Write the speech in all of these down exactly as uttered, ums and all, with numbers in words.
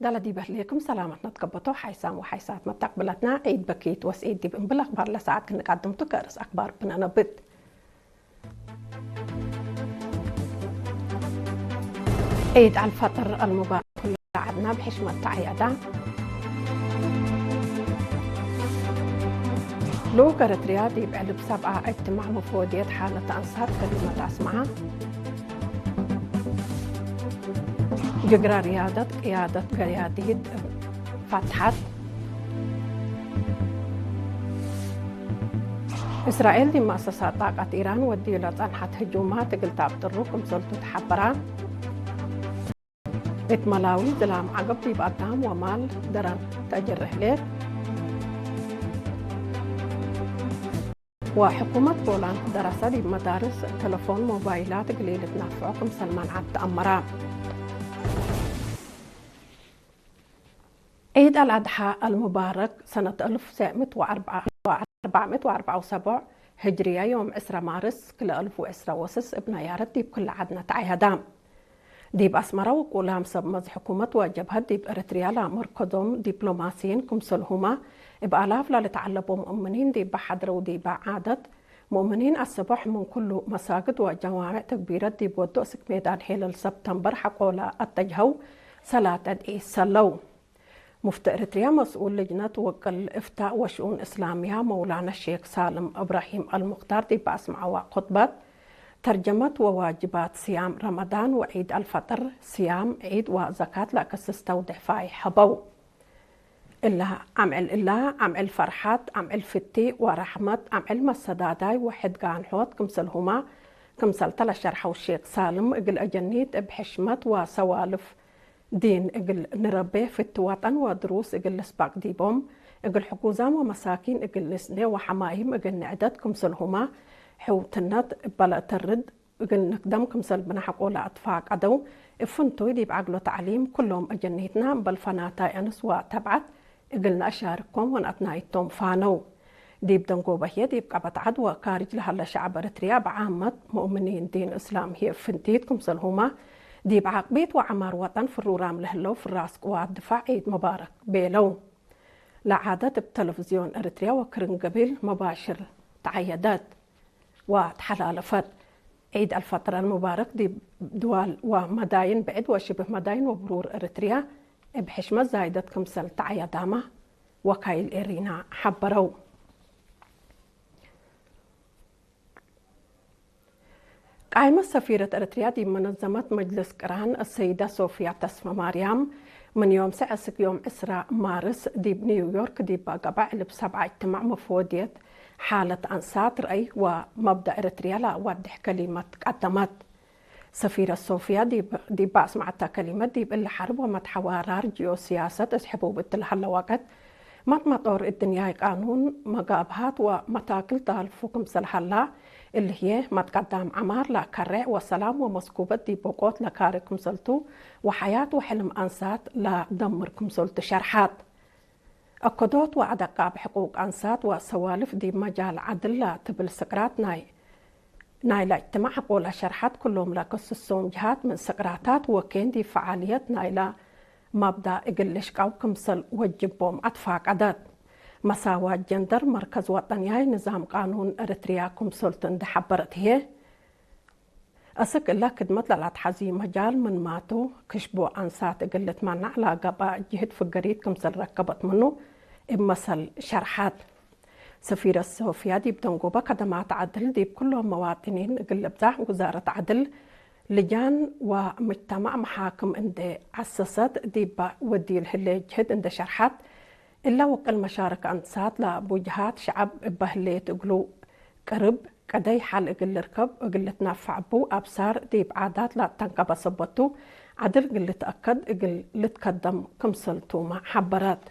ዳለ ዲበ ህሌክም ሰላመትነ ትከበቶ ሓይሳም ወሓይሳት መተቅብለትነ፣ ዒድ በኪት ወስዒድ ዲብ እምብል አክባር ለሰዓት ክንቀድምቱ ከርእስ አክባር ብነነብት። ዒድ አልፈጥር አልሙባረክ ኩለ ዐድና ብሕሽመት ተዐየዳ። ልኡክ ኤረትርያ ዲብ ዕልብ ሰብዓ እጅትማዕ መፈወድየት ሓለት አንሳት ከሊመት አስመዐ። ጅግረ ርያደት ቅያደት ገያዲት ፈትሐት። እስራኤል ዲብ መአሰሳት ጣቀት ኢራን ወድዩ ለጸንሐት ህጁማት እግል ተአብጥሩ ክምሰልቱ ተሐበራ። እት መላዊ ዝላም ዐገብ ዲብ አዳም ወማል ደረር ተጅሬ ህሌት። ወሕኩመት ፖላንድ ደረሰ ዲብ መዳርስ ተለፎን ሞባይላት እግል ኢልትናፍዖ ክምሰል መንዐት ተአመረ። ዒድ አልአድሓ አልሙባረክ ሰነት አልፍ ወትሰዕ ምእት ወአርበዓ ወአርበዓ ወሰቡዕ ህጅርየ ዮም ዕስረ ማርስ ክልኤ አልፍ ወዕስረ ወስስ እብ ነያረት ዲብ ክለ ዐድነ ተዐየዳ። ዲብ አስመረ ውቁላም ሰብ መዝ ሕኩመት ወጀብሀት ዲብ ኤረትርያ ለአመርከዞም ዲፕሎማሲይን ክምሰልሁመ እብ አላፍ ለልትዐለቦ ሙእምኒን ዲበ ሐድረው ዲበ ዓደት ሙእምኒን አሰቦሕ ምን ኩሉ መሳግድ ወጀዋምዕ ተክቢረት ዲብ ወዱ እስክ ሜዳን ሔለል ሰብተምበር ሐቆለ አተጅሀው ሰላት ዕድ ሰለው። ሙፍቲ ኤረትርያ መስኡል ልጅነት ወቅል እፍታእ ወሽኡን እስላምያ መውላነ ሼክ ሳልም እብራሂም አልሙክታር ዲብ አስመዐዋ ኹጥበት፣ ተርጀመት ወዋጅባት ስያም ረመዳን ወዒድ አልፈጥር፣ ስያም፣ ዒድ ወዘካት ለአከስስ ተውዴሕ ፋይሕ ሀበው። እለ አምዕል እለ፣ አምዕል ፈርሐት፣ አምዕል ፍቲ ወረሕመት፣ አምዕል መሰዳዳይ ወሕድ ጋንሖት ክምሰልሁመ፣ ክምሰልተ ለሸርሐው ሼክ ሳልም፣ እግል አጀኒት እብ ሕሽመት ወሰዋልፍ ዲን እግል ንረቤ፣ ፍቲ ወጠን ወድሩስ እግል ልስባቅ ዲቦም፣ እግል ሕጉዛም ወመሳኪን እግል ንስኔ ወሐማይም እግል ንዕደት ክምሰልሁመ፣ ሕውትነት እበ ለአተርድ እግል ንክደም ክምሰል ብነ ሐቆ ለአትፋቀደው፣ እብ ፍንቱይ ዲብ ዐግሎ ተዕሊም፣ ክሎም አጀኒትነ እምበል ፈናታይ አንስ ወተብዐት እግል ነአሻርኮም ወነአትናይቶም ፋነው። ዲብ ደንጎበ ህዬ፣ ዲብ ቀበት ዐድ ወካርጅ ለሀለ ሸዐብ ኤረትርያ ብዓመት፣ ሙእምኒን ዲን እስላም ህዬ እብ ፍንቲት ክምሰልሁመ፣ ዲብ ዓቅቢት ወዐማር ወጠን ፍሩራም ለህለው ፍራስ ቅዋት ድፋዕ ዒድ ሙባረክ ቤለው። ለዓደት እብ ተለፍዝዮን ኤረትርያ ወክርን ገቢል መባሽር ተዐየደት ወተሐላለፈት። ዒድ አልፈጥር አልሙባረክ ዲብ ድዋል ወመዳይን ብዕድ ወሽብህ መዳይን ወብሩር ኤረትርያ እብ ሕሽመት ዛይደት ክምሰል ተዐየዳመ ወካይል ኤሪና ሐበረው። ቃይመት ሰፊረት ኤረትርያ ዲብ መነዘመት መጅልስ ቅራን አሰይደ ሶፍያ ተስፈማርያም፣ ምን ዮም ሰዕ እስክ ዮም ዕስራ ማርስ ዲብ ኒውዮርክ ዲብ ገብአ ዕልብ ሰብዓ እጅትማዕ መፈወድየት ሓለት አንሳት ረአይ ወመብደእ ኤረትርያ ለአዋድሕ ከሊመት ቀደመት። ሰፊረት ሶፍያ ዲብ፣ ዲብ አስመዐተ ከሊመት፣ ዲብ እሊ ሐርብ ወመትሐዋራር ጂኦሲያሰት እት ሕቡብ እት ለሀለ ወቅት፣ መጥመጦር እድንያይ ቃኑን፣ መጋብሃት ወመታክል ዳልፉ ክምሰል ሀላ፣ እሊ ህዬ መትቀዳም ዐማር ለአከሬዕ ወሰላም ወመስኩበት ዲብ ወቆት ለካርግ ክምሰልቱ ወሐያት ወሕልም አንሳት ለደምር ክምሰልቱ ሸርሐት። አከዶት ወአደቃብ ሕቁቅ አንሳት ወሰዋልፍ ዲብ መጃል ዐድል ለትብል ስቅራት ናይ፣ ናይለ እጅትማዕ ሐቆለ ሸርሐት፣ ክሎም ለክስሶም ጀሃት ምን ስቅራታት ወኬን ዲብ ፈዓልየት ናይለ መብዳእ እግል ልሽቀው ክምሰል ወጅቦም አትፋቀደት። መሳዋት ጀንደር መርከዝ ወጠንያይ ንዛም ቃኑን ኤረትርያ ክምሰልቱ እንዴ ሐበረት ህዬ፣ አስክ እለ ክድመት ለለአትሐዚ መጃል ምንማቱ፣ ክሽቡ አንሳት እግል ልትመናዕ ለገብአ ጅህድ ፍገሪት ክምሰል ረከበት ምኑ እብ መሰል ሸርሐት። ሰፊረት ሶፍያ ዲብ ደንጎበ ከደማት ዐድል ዲብ ክሎም መዋጥኒን እግል ልብዛሕ፣ ውዛረት ዐድል፣ ልጃን ወምጅተማዕ መሓክም እንዴ ዐሰሰት ዲበ ወድዩ ለህሌ ጅህድ እንዴ ሸርሐት፣ እለ ውቅል መሻረክ አንሳት ለአቡጅሃት ሸዐብ እበ ህሌት እግሉ ቅርብ ቀደይ ሐል እግል ልርከብ እግል ልትነፈዕ እቡ አብሳር ዲብ ዓዳት ለአተንከበ ሰበት ቱ፣ ዐድል እግል ልትአከድ እግል ልትከደም ክምሰል ቱመ ሐበረት።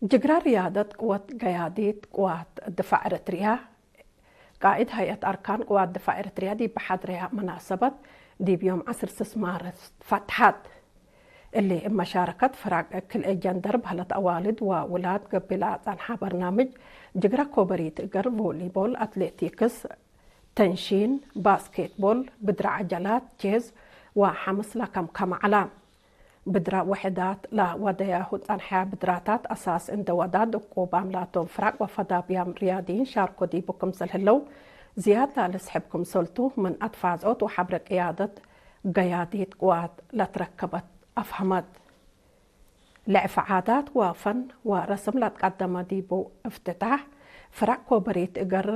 ጅግረ ርያደት ቅወት ገያዲት ቅዋት ድፋዕ ኤረትርያ፣ ቃእድ ሀይአት አርካን ቅዋት ድፋዕ ኤረትርያ ዲብ ሐድረያ መናሰበት፣ ዲብ ዮም ዐስር ስስ ማርስ ፈትሐት። እሊ እብ መሻረከት ፍራቅ ክልኤ ጀንደር በህለት አዋልድ ወውላድ ገብእ ለአጸንሐ በርናምጅ፣ ጅግረ ኮበሪት እገር፣ ቮሊቦል፣ አትሌቲክስ፣ ተንሺን፣ ባስኬትቦል፣ ብድር ዐጀላት፣ ቼዝ፣ ወሐምስ ለከምከመ ዐለ። ብድረ ውሕዳት ለወደያሁ ጸንሐያ ብድራታት አሳስ እንደ ወዳድ እቁብ አምላቶም ፍራቅ ወፈዳብያም ርያድይን ሻርኮ ዲቡ ክምሰል ህለው ዝያድ ላልስሕብ ክምሰልቱ ምን አትፋዝኦት ወሐብረ ቅያደት ገያዲት ቅዋት ለትረከበት አፍሀመት። ለዕፍ ዓዳት ወፈን ወረስም ለትቀደመ ዲቡ እፍትታሕ ፍራቅ ኮበሪት እገር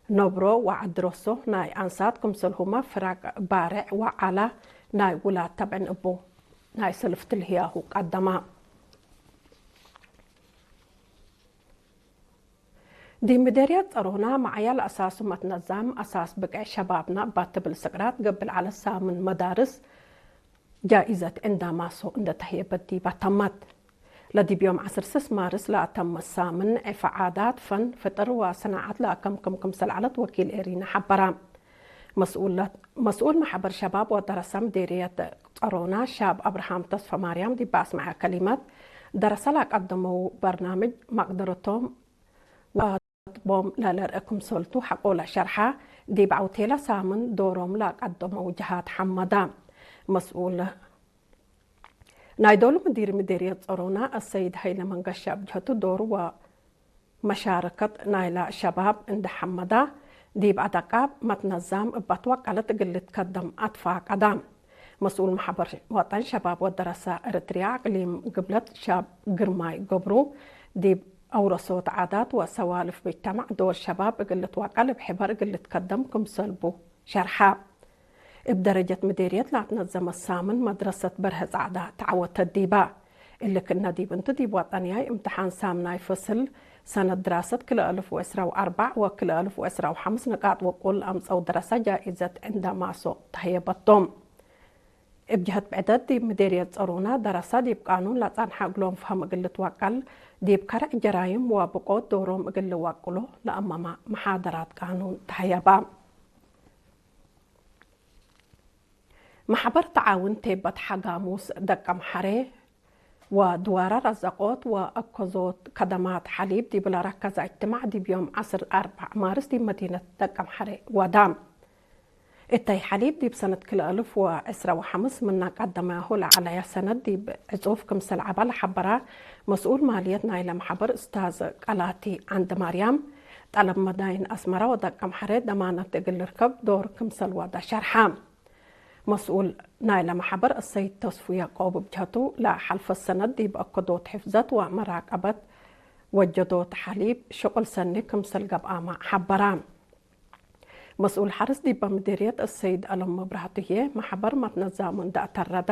ነብሮ ወዐድረሶ ናይ አንሳት ክምሰልሁመ ፍራቅ ባርዕ ወዐላ ናይ ውላድ ተብዕን እቡ ናይ ሰልፍ ትልህያሁ ቀደማ። ዲብ ምዴርየት ጸሮና መዓያ ለአሳሱ መትነዛም አሳስ ብቅዕ ሸባብና እባ ትብል ስቅራት ገብእ ለዐለት ሳምን መዳርስ ጃኢዘት ዕንዳማሶ እንደ ተህየበት ዲባ ተመት። ለዲብ ዮም ዐስር ስስ ማርስ ለአተመት ሳምን ዕፍ ዓዳት፣ ፈን፣ ፍጥር ወሰናዐት ለአከምክም ክምሰል ዐለት ወኪል ኤሪና ሐበራ። መስኡል መሐበር ሸባብ ወደረሰ ምዴርየት ጸሮና ሻብ አብርሃም ተስፈማርያም ዲብ አስመዐ ከሊመት፣ ደረሰ ለአቀደመው በርናምጅ መቅደረቶም ወ ቦም ለልርእ ክምሰልቱ ሐቆለ ሸርሐ፣ ዲብ ዐውቴለ ሳምን ዶሮም ለአቀደመው ጀሃት ሐመዳ። መስኡል ናይ ዶሉ ምዲር ምዴርየት ጸሮና አሰይድ ሀይለ መንገሻ እብ ጀህቱ ዶሩ ወመሻረከት ናይለ ሸባብ እንደ ሐመዳ፣ ዲብ አደቃብ መትነዛም እብ አትወቀለት እግል ልትከደም አትፋቀዳ። መስኡል መሐበር ወጠን ሸባብ ወደረሰ ኤረትርያ አቅሊም ግብለት ሻብ ግርማይ ገብሩ፣ ዲብ አውረሶት ዓዳት ወሰዋልፍ ሙጅተማዕ ዶር ሸባብ እግል ልትወቀል እብ ሕበር እግል ልትከደም ክምሰል ቡ ሸርሐ። እብ ደረጀት ምዴርየት ለአትነዘመት ሳምን መድረሰት በርሀ ጸዕዳ ተዐወተት ዲባ። እሊ ክእነ ዲብ እንቱ ዲብ ወጠንያይ እምትሓን ሳምናይ ፈስል ሰነት ድራሰት ክልኤ አልፍ ወዕስራ ወአርበዕ ወክልኤ አልፍ ወዕስራ ወሐምስ ንቃጥ ውቁል አምጸው ደረሰ ጃኢዘት ዕንዳማሶ ተህየበቶም። እብ ጀህት ብዕደት ዲብ ምዴርየት ጸሮና ደረሰ ዲብ ቃኑን ለጸንሐ እግሎም ፈሀም እግል ልትወቀል፣ ዲብ ከርዕ ጀራይም ወብቆት ዶሮም እግል ልወቅሎ ለአመመ መሓደራት ቃኑን ተህየበ። መሕበር ተዓውን ቴበት ሐጋሙስ ደቀምሐሬ ወድዋረ ረዘቆት ወአከዞት ከደማት ሐሊብ ዲብ ለረከዘ እጅትማዕ ዲብ ዮም ዐስር አርበዕ ማርስ ዲብ መዲነት ደቀምሐሬ ወዳ። እተይ ሐሊብ ዲብ ሰነት ክልኤ አልፍ ወዕስራ ወሐምስ ምነ ቀደማሁ ለዐለየ ሰነት ዲብ ዕጹፍ ክምሰል ዐበ ለሐበረ መስኡል ማልየት ናይለ መሕበር እስታዝ ቀላቲ ዐንደማርያም፣ ጠለብ መዳይን አስመረ ወደቀምሐሬ ደማነት እግል ልርከብ ዶር ክምሰል ወደ ሸርሐ። መስኡል ናይለ መሕበር አሰይድ ተስፉ ያቆብ እብ ጀህቱ፣ ለሐልፈ ሰነት ዲብ አከዶት ሕፍዘት ወመራቀበት ወጀዶት ሐሊብ ሽቁል ሰኒ ክምሰል ገብአመ ሐበረ። መስኡል ሐርስ ዲበ ምዲርየት አሰይድ አለም መብራህቱ ህዬ፣ መሕበር መትነዛሙ እንደ አተረደ፣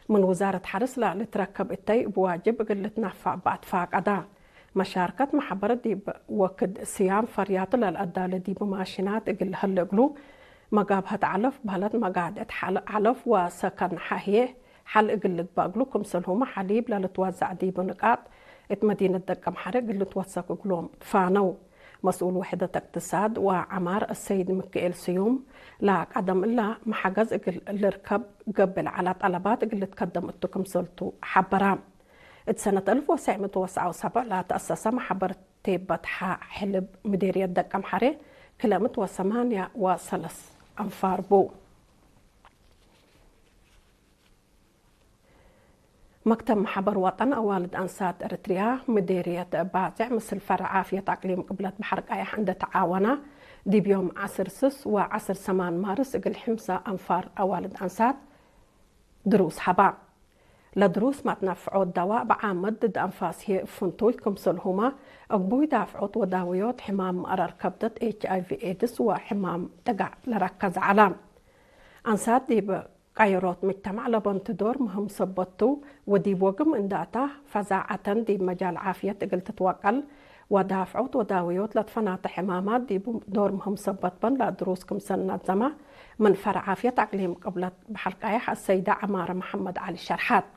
ምን ውዛረት ሐርስ ለልትረከብ እተይ እብ ዋጅብ እግል ልትነፈዕ በአትፋቀደ። መሻርከት መሕበር ዲብ ወክድ ስያም ፈርያቱ ለልአዳለ ዲቡ ማሽናት እግል ለሀለ እግሉ፣ መጋብሀት ዐለፍ በህለት መጋድዕት ሐል-፣ ዐለፍ ወሰከን ሐህዬ ሐል እግል ልግበእ እግሉ፣ ክምሰልሁመ ሐሊብ ለልትወዘዕ ዲቡ ንቃጥ እት መዲነት ደቀምሐሬ እግል ልትወሰክ እግሎም ትፋነው። መስኡል ውሕደት እቅትሳድ ወዐማር አሰይድ ምክኤል ስዩም፣ ለቀደም እለ መሐገዝ እግል ልርከብ ገብእ ለዐለ ጠለባት እግል ልትከደም እቱ ክምሰልቱ ሐበረ። እት ሰነት አልፍ ወትሰዕ ምእት ወሰብዓ ወሰብዕ ለተአሰሰ መሕበር ቴበት ሐ-፣ ሕልብ ምዴርየት ደቀምሐሬ ክልኤ ምእት ወሰማንያ ወሰለስ አንፋር ቡ። መክተብ መሕበር ወጠን አዋልድ አንሳት ኤረትርያ ምዴርየት ባጽዕ ምስል ፈርዕ ዓፍየት አቅሊም ቅብለት በሐር ቃየሕ እንደ ተዓወና፣ ዲብ ዮም ዐስር ስስ ወዐስር ሰማን ማርስ እግል ሕምሰ አንፋር አዋልድ አንሳት ድሩስ ሀባ። ለድሩስ መትነፍዖት ደዋእ በዓመት ድድ አንፋስ ህዬ እብ ፍንቱይ ክምሰልሁመ፣ አግቡይ ዳፍዖት ወዳውዮት ሕማም መአረር ከብደት፣ ኤች አይ ቪ ኤድስ ወሕማም ጥጋዕ ለረከዘ ዐለ። አንሳት ዲብ ቀየሮት ሙጅተማዕ ለበንቱ ዶር ምህም ሰበት ቱ፣ ወዲብ ወግም እንደ አታ፣ ፈዛዐተን ዲብ መጃል ዓፍየት እግል ትትወቀል ወዳፍዖት ወዳውዮት ለትፈናተ ሕማማት ዲቡ ዶር ምህም ሰበት በን ለድሩስ ክምሰል ነዘመ፣ ምን ፈርዕ ዓፍየት አቅሊም ቅብለት በሐር ቃየሕ አሰይደ ዐማረ መሐመድ ዐሊ ሸርሐት።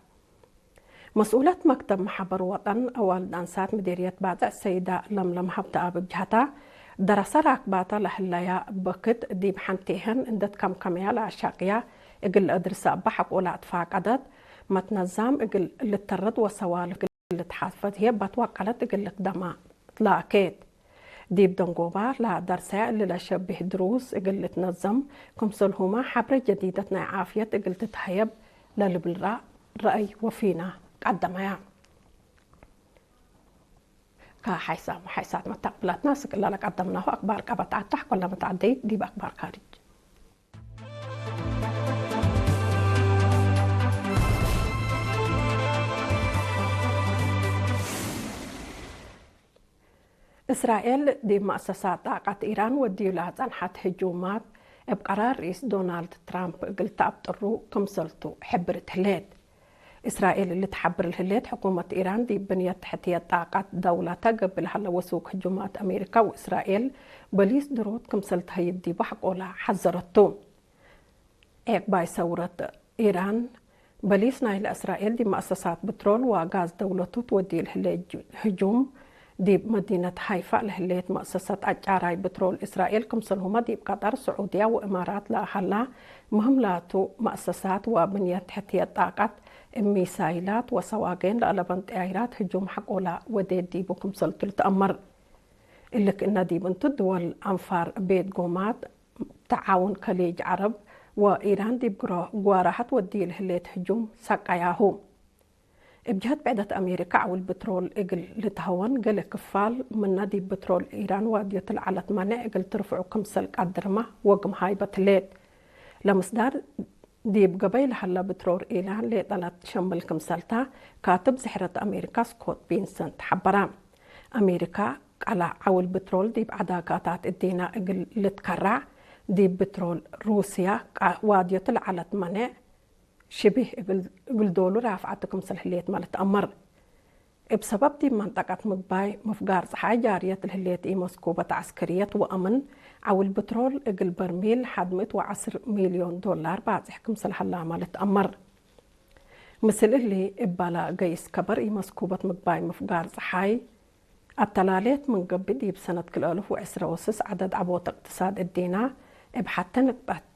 መስኡለት መክተብ መሕበር ወጠን አዋልድ አንሳት ምዴርየት ባጽዕ ሰይዳ ለምለም ሀብተአብ እብ ጀህታ፣ ደረሰ ራክባተ ለህለያ በክት ዲብ ሐንቴሀን እንደ ትከምከመያ ለአሻቅያ እግል ለአድርሰ እበ ሐቆለ አትፋቀደት፣ መትነዛም እግል ልተረድ ወሰዋልፍ እግል ልትሓፈዝ ህዬ በትወቀለት እግል ልክደማ ትላኬት። ዲብ ደንጎባ ለደርሰ እሊ ለሸብህ ድሩስ እግል ልትነዘም፣ ክምሰልሁመ ሐብረ ጀዲደት ናይ ዓፍየት እግል ትትሀየብ ለልብል ረአይ ወፊነ ቀደመያ። ከሐይሳም ወሐይሳት መተቅብላትና እስክ እለ ለቀደምናሁ አክባር ቀበት ዐድ ተ፣ ሐቆለ መትዐደይት ዲብ አክባር ካርጅ። እስራኤል ዲብ መአሰሳት ጣቀት ኢራን ወድዩ ለአጸንሐት ህጁማት እብ ቀራር ርኢስ ዶናልድ ትራምፕ እግል ተአብጥሩ ክምሰልቱ ሕብርት ህሌት። እስራኤል እሊ ተሐብር ለህሌት፣ ሕኩመት ኢራን ዲብ ብንየት ተሕትየት ጣቀት ደውለተ ገብእ ለሀለ ወሱክ ህጁማት አሜሪካ ወእስራኤል በሊስ ድሮት ክምሰል ተሀይብ ዲቡ ሐቆለ ሐዘረቱ። ዔቅባይ ሰውረት ኢራን፣ በሊስ ናይለ እስራኤል ዲብ መአሰሳት ብትሮል ወጋዝ ደውለቱ ትወድዩ ለህሌት ህጁም፣ ዲብ መዲነት ሃይፋ ለህሌት መአሰሰት አጫራይ ብትሮል እስራኤል፣ ክምሰልሁመ ዲብ ቀጠር፣ ስዑድያ ወእማራት ለሀላ ምህም ላቱ መአሰሳት ወብንየት ተሕትየት ጣቀት፣ እብ ሚሳይላት ወሰዋጌን ለአለበን ጠያይራት ህጁም ሐቆላ ወዴት ዲቡ ክምሰልቱ ልትአመር። እሊ ክእነ ዲብ እንቱ ድወል አንፋር ቤት ጎማት፣ ተዓውን ከሌጅ ዐረብ ወኢራን ዲብ ግሮ-፣ ግዋራሀት ወድዩ ለህሌት ህጁም ሰቀያሁ። እብ ጀህት ብዕደት አሜሪካ ዐውል ብትሮል እግል ልትሀወን፣ ገሌ ክፋል ምነ ዲብ ብትሮል ኢራን ዋድዮት ለዐለት መኔዕ እግል ትርፍዑ ክምሰል ቀድርመ ወግም ሃይበት ህሌት። ለምስዳር ዲብ ገበይ ለሀለ ብትሮል ኢራን ሌጠ ለትሸምል ክምሰልታ፣ ካትብ ዝሕረት አሜሪካ ስኮት ቪንሰንት ሐበረ። አሜሪካ ቀላ ዐውል ብትሮል ዲብ ዐዳካታት እዲነ እግል ልትከራዕ፣ ዲብ ብትሮል ሩስያ ቃ-፣ ዋድዮት ለዐለት መኔዕ ሽቢህ እግል፣ እግል ዶሉ ራፍዐቱ ክምሰል ህሌትመ ልትአመር። እብ ሰበብ ዲብ መንጠቀት ምግባይ ምፍጋር ጸሓይ ጃርየት ለህሌት ኢመስኩበት ዐስከርየት ወአምን፣ ዐውል ብትሮል እግል በርሚል ሐድ ምእት ወዐስር ሚልዮን ዶላር ባጽሕ ክምሰል ሀላመ ልትአመር። ምስል እሊ፣ እበላ ገይስ ከበር ኢመስኩበት ምግባይ ምፍጋር ጸሓይ አተላሌት ምን ገብእ፣ ዲብ ሰነት ክልኤ አልፍ ወዕስረ ወስስ ዐደድ ዐቦት እቅትሳድ እዲነ እብ ሐቴ ንቅጠት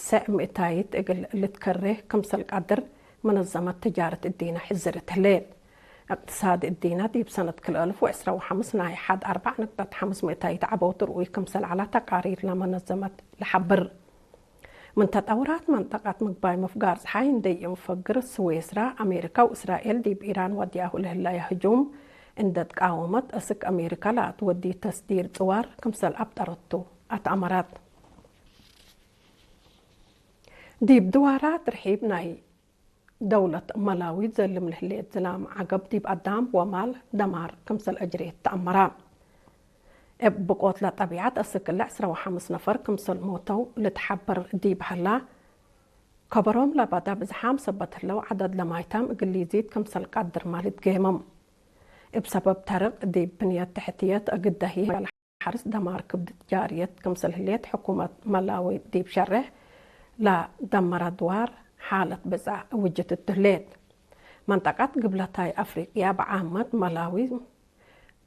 ሰዕ ምእታይት እግል ልትከሬ ክምሰል ቀድር መነዘመት ትጃረት እዲነ ሕዝርት ህሌት። እቅትሳድ እዲነ ዲብ ሰነት ክልኤ አልፍ ወዕስረ ወሐምስ ናይ ሐድ አርበዕ ንቅጠት ሐምስ ምእታይት ዐቦት ርኡይ ክምሰል ዐለ ተቃሪር ለመነዘመት ለሐብር። ምን ተጠውራት መንጠቀት ምግባይ ምፍጋር ጸሓይ እንዴ ኢንፈግር፣ ስዌስራ፣ አሜሪካ ወእስራኤል ዲብ ኢራን ወድያሁ ለህለየ ህጁም እንዴ ትቃወመት፣ አስክ አሜሪካ ለአትወዲ ተስዲር ጽዋር ክምሰል አብጠረቱ አትአመረት። ዲብ ድዋራት ርሒብ ናይ ደውለት መላዊ ዘልም ለህሌት ዝላም ዐገብ ዲብ አዳም ወማል ደማር ክምሰል አጅሬት ተአመረ። እብ ብቆት ለጠቢዐት አስክ እለ ዕስረ ወሐምስ ነፈር ክምሰል ሞተው ልትሐበር ዲብ ሀላ፣ ከበሮም ለበደ ብዝሓም ሰበት ህለው ዐደድ ለማይታም እግል ሊዚድ ክምሰል ቀድርመ ልትጌመም። እብ ሰበብ ተርቅ ዲብ ብንየት ተሕትየት እግል ደህየ ሐርስ ደማር ክብድት ጃርየት ክምሰል ህሌት ሕኩመት መላዊ ዲብ ሸሬሕ ለደመረ ድዋር ሓለት ብጽዕ እውጅት እቱ ህሌት። መንጠቀት ግብለታይ አፍሪቅያ ብዓመት መላዊ፣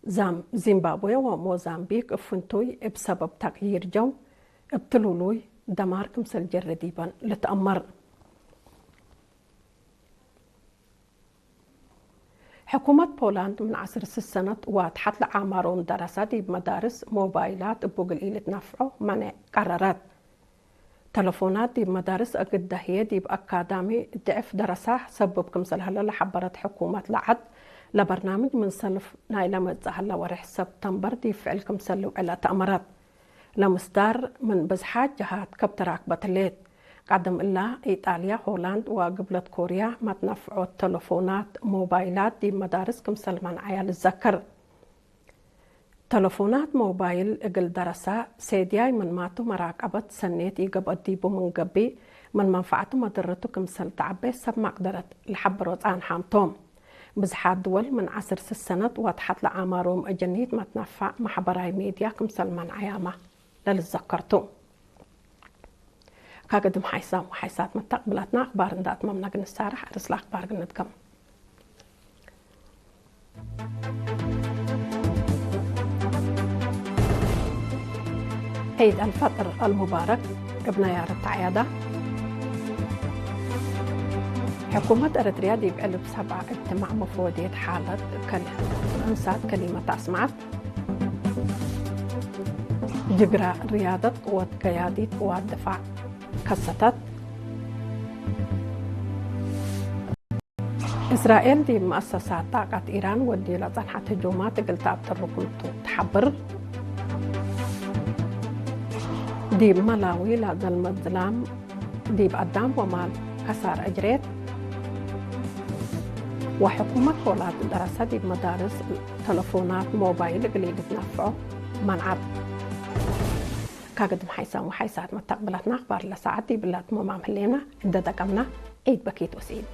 ዛም-፣ ዚምባብዌ ወሞዛምቢክ እብ ፍንቱይ እብ ሰበብ ተቅይር ጀው እብ ትሉሉይ ደማር ክምሰል ጀረ ዲበን ልትአመር። ሕኩመት ፖላንድ ምን ዐስር ስሰነት ወተሐት ለአዕማሮም ደረሰ ዲብ መዳርስ ሞባይላት እቡ እግል ኢልትነፍዖ መኔዕ ቀረረት። ተለፎናት ዲብ መዳርስ እግል ደህየ ዲብ አካዳሚ ድዕፍ ደረሰ ሰብብ ክምሰል ሀለ ለሐበረት ሕኩመት ለዐድ፣ ለበርናምጅ ምን ሰልፍ ናይለ መጽእ ሀለ ወርሕ ሰብተምበር ዲብ ፍዕል ክምሰል ልውዕለ ተአመረት። ለምስዳር ምን ብዝሓት ጀሃት ከብት ተራክበት ህሌት። ቀደም እላ፣ ኢጣልያ፣ ሆላንድ ወግብለት ኮርያ መትነፍዖት ተለፎናት ሞባይላት ዲብ መዳርስ ክምሰል መንዐያ ልዘከር። ተለፎናት ሞባይል እግል ደረሰ ሴድያይ ምንማቱ መራቀበት ሰኔት ኢገብአት ዲቡ ምን ገብእ፣ ምን መንፈዐቱ መደረቱ ክምሰል ተዐቤ ሰብ መቅደረት ለሐብሮ ጻንሓም ቶም። ብዝሓት ድወል ምን ዐስር ስሰነት ወተሐት ለአዕማሮም አጀኒት መትነፈዕ መሕበራይ ሜድያ ክምሰል መንዐያመ ለልዘከር ቱ። ከግድም ሓይሳም ወሓይሳት መተቅብላትና አክባር እንዳ አትመምና ግንሳረሕ፣ አርእስ ለአክባር ግንድገም። ዒድ አልፈጥር አልሙባረክ እብ ነያረት ተዕያዳ። ሕኩመት ኤረትርያ ዲብ ዕልብ ሰብዓ እጅትማዕ መፈወድየት ሓለት ከል-፣ እንሳት ከሊመት አስመዐት። ጅግረ ርያደት ቅወት ቀያዲት ቅዋት ድፋዕ ከሰተት። እስራኤል ዲብ መአሰሳት ጣቀት ኢራን ወድዩ ለጸንሐት ህጁማት እግል ተአብጥር ክምቱ ተሐብር። ዲብ መላዊ ለዘልመት ዝላም ዲብ አዳም ወማል ከሳር አጅሬት። ወሕኩመት ፖላንድ ደረሰ ዲብ መዳርስ ተለፎናት ሞባይል እግል ኢልትነፍዖ መንዐት። ካግድም ሓይሳም ወሓይሳት መተቅብለትና አክባር ለሰዓት ዲብለ ትሞማም ህሌና። እንደ ጠቀምና ዒድ በኪት ወስዒድ።